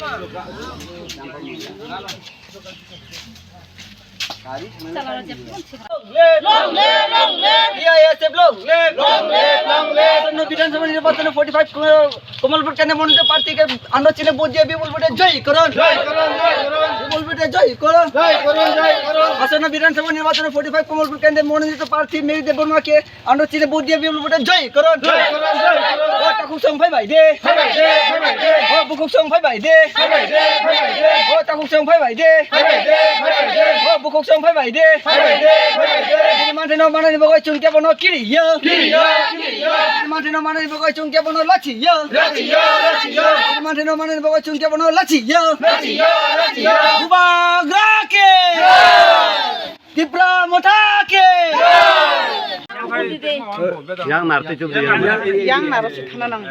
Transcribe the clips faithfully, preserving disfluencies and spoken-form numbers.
Long live, long live. T I S F long live. Long live, long live. আসন্ন বিধানসভা নির্বাচনে forty five ক-, কমলপুর কেন্দ্রে মনোনীত প্রার্থীকে আমরা চিনে ভোট দিয়ে বিপুল ভোটে জয়ী করুন। জয় করুন, জয় করুন। বিপুল ভোটে জয়ী করুন। জয় করুন, জয় করুন। আসন্ন বিধানসভা নির্বাচনে ফর্টি ফাইভ কমলপুর কেন্দ্রে মনোনীত প্রার্থী মেরি দেববর্মাকে আমরা চিনে ভোট দিয়ে বিপুল ভোটে জয়ী করুন। জয় করুন, জয় করুন। ও তাকুক সং ফাইবাই দে। ফাইবাই দে, ফাইবাই দে। ও বুকুক সং ফাইবাই দে। ফাইবাই দে, ফাইবাই দে। O takhuk chwng phaibai de. Phaibai de, phaibai de. O bukhuk chwng phaibai de. Phaibai de, phaibai de. Chini manthai no manani bagwi chwng kebo no kiriya. Kiriya, kiriya. Chini manthai no manani bagwi chwng kebo no lachiya. Lachiya, lachiya. Chini manthai no manani bagwi chwng kebo no lachiya. Lachiya, lachiya. Bubagra ke. Jai. Tipra Motha ke. Jai. Yang nartwi chukdi yang. Yang naro se khana nang.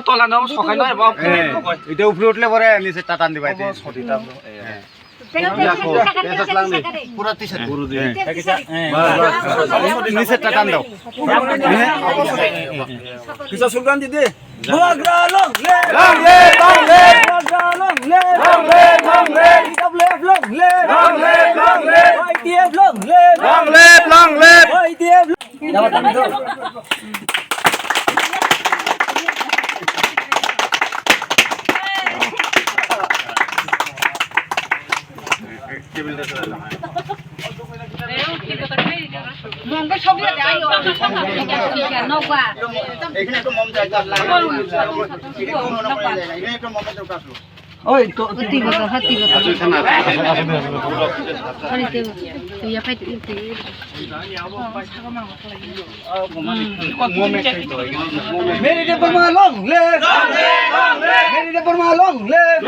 Tola no sokai no ebo. Ite upre utle pore niche tatan dibai te. Pura t-shirt guru di. Niche tatan dao. Kisa sultan di de. Bubagra long live! Long live, long live! Bubagra long live! Long live, long live! T W F long live! Long live, long live! Y T F long live! Long live, long live! Y T F long এখানে একটু মম চাই, একটু মম চাই, এখানে একটু মম দরকার ছিল। ওই তো, তুই বলো, হ্যাঁ, তুই বলো। আরে, তুই, তুই ইয়া পাই, তুই, তুই। Mary Debbarma long live! Mary Debbarma long live!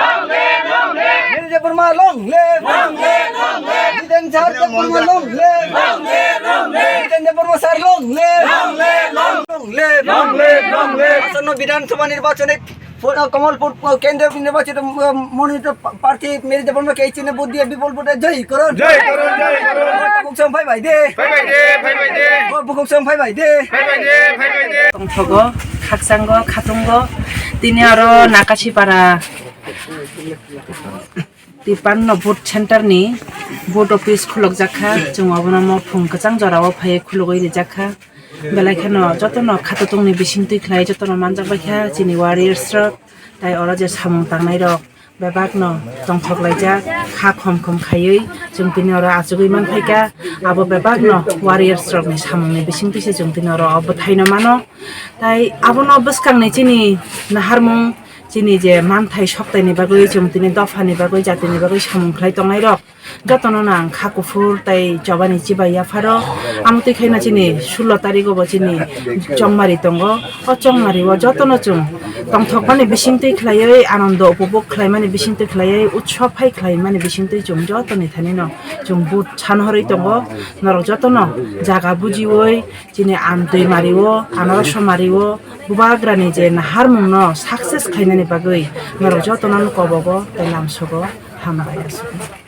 Mary Debbarma long live! Jiten Sar Debbarma long live! Jiten Debbarma sir long live! Long live! Long live! Long live! Long live! আসন্ন বিধানসভা নির্বাচনে ফো-, কমলপুর প-, কেন্দ্রীয় নির্বাচিত ম-, মনোনীত প্রার্থী মেরি দেববর্মাকে এই চিহ্নে ভোট দিয়ে বিপুল ভোটে জয়ী করুন। জয় করুন, জয় করুন। ভোট বুকুক সম ভাই ভাই দে। ভাই ভাই দে, ভাই ভাই দে। ভোট বুকুক সম ভাই ভাই দে। ভাই ভাই দে, ভাই ভাই দে। Tongthogo, khakchango, khatungo, tini aro Nakasipara tipanno vote center ni vote office khulukjak kha. Chwng obono mo phung kwchang jorao phaiwi khulugwi rijak kha. Belai kheno jotono khatotongni bisingtwi khlai jotono manjak bai kha chini warriors rok. Tai oro je samung tangnai rok bebakno tongthok laijak, kha khom khom khaiwi chwng tini oro achugwi man phaikha. Abo bebakno warriors rokni samungni bisingtwi se chwng tini oro o bwthaino mano. Tai abono bwskangni chini naharmung, chini je manthai soktaini bagwi chwng tini dophani bagwi jatini bagwi samung khlai tongnai rok. Jotono no ang kha kuphur tei chobani chibai yapharo. Amotwi khaino chini sullo tarigo bo chini chongmari tongo. O chongmari o jotono chwng tongthokmani bisingtwi khlaiwi, anondo upobhog khlaimani bisingtwi khlaiwi, utsob hai khlaimani bisingtwi chwng jotoni thanino chwng but sanhorwi tongo. Norok jotono jaga bujiwi chini amtwi mari o, anaroso mari o, bubagrani je naharmungno success khlainani bagwi norok jotono kobogo tei lamsogo. Hambai aswk.